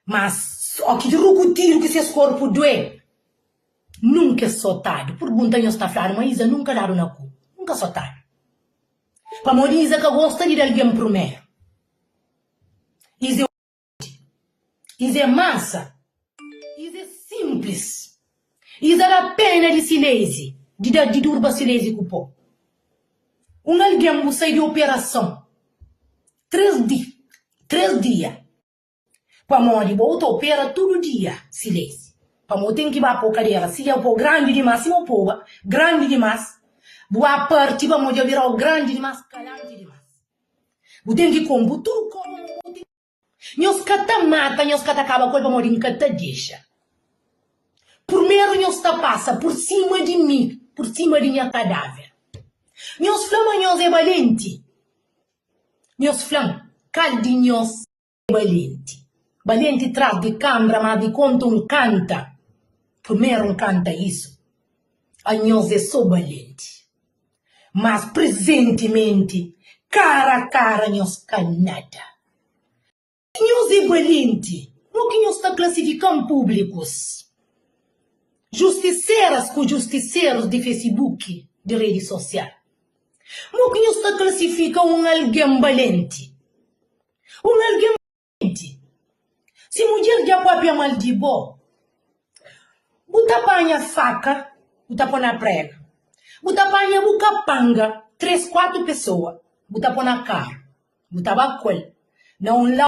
Mas o ki rukutidu ki ses korpu due, nunka es sotadu. Purgunta nhos ta fladu ma Iza nunka dadu na ku. Nunka sotadu. Pamodi Iza ka gosta di da algen prumeru. Iza é humildi. Iza é mansa. Iza é sinplis. Iza da pena di Silezi, di da di durba Silezi ku po. Un algen bu sai di operason 3 di 3 dia pamodi bo ta opera tudu dia Silezi pamo ten ki ba po kadera si dja po grandi dimas sima poba grandi dimas bu ba parti pamo dja birau grandi dimas kalanti dimas bu ten ki konpu tudu koba mo bo ten Nhos ka ta mata, nhos ka ta kaba ku el, pamodi N ka ta dexa. Purmeru nhos ta pasa pur sima di mi, pur sima di nha kadáver. Nhos fla ma nhos é balenti. Nhos fla-m, kal di nhos é balenti? Balenti tras di kanbra, mas di konta un kanta. Purmeru N kanta isu. Anhos é so balenti. Mas prezentimenti, kara a kara nhos ka nada. Si nhos é balenti, mo ki nhos ta klasifika-m públikus? Justiseras ku justiserus di Facebook, di redi sosial. Mo ki nhos ta klasifika un algen balenti? Un algen. Balenti. Si mudjer dja papia mal di bo, bu ta panha faka bu ta po na prega, bu ta panha bu kapanga 3, 4 pesoa bu ta po na karu bu ta ba ku el na un lau.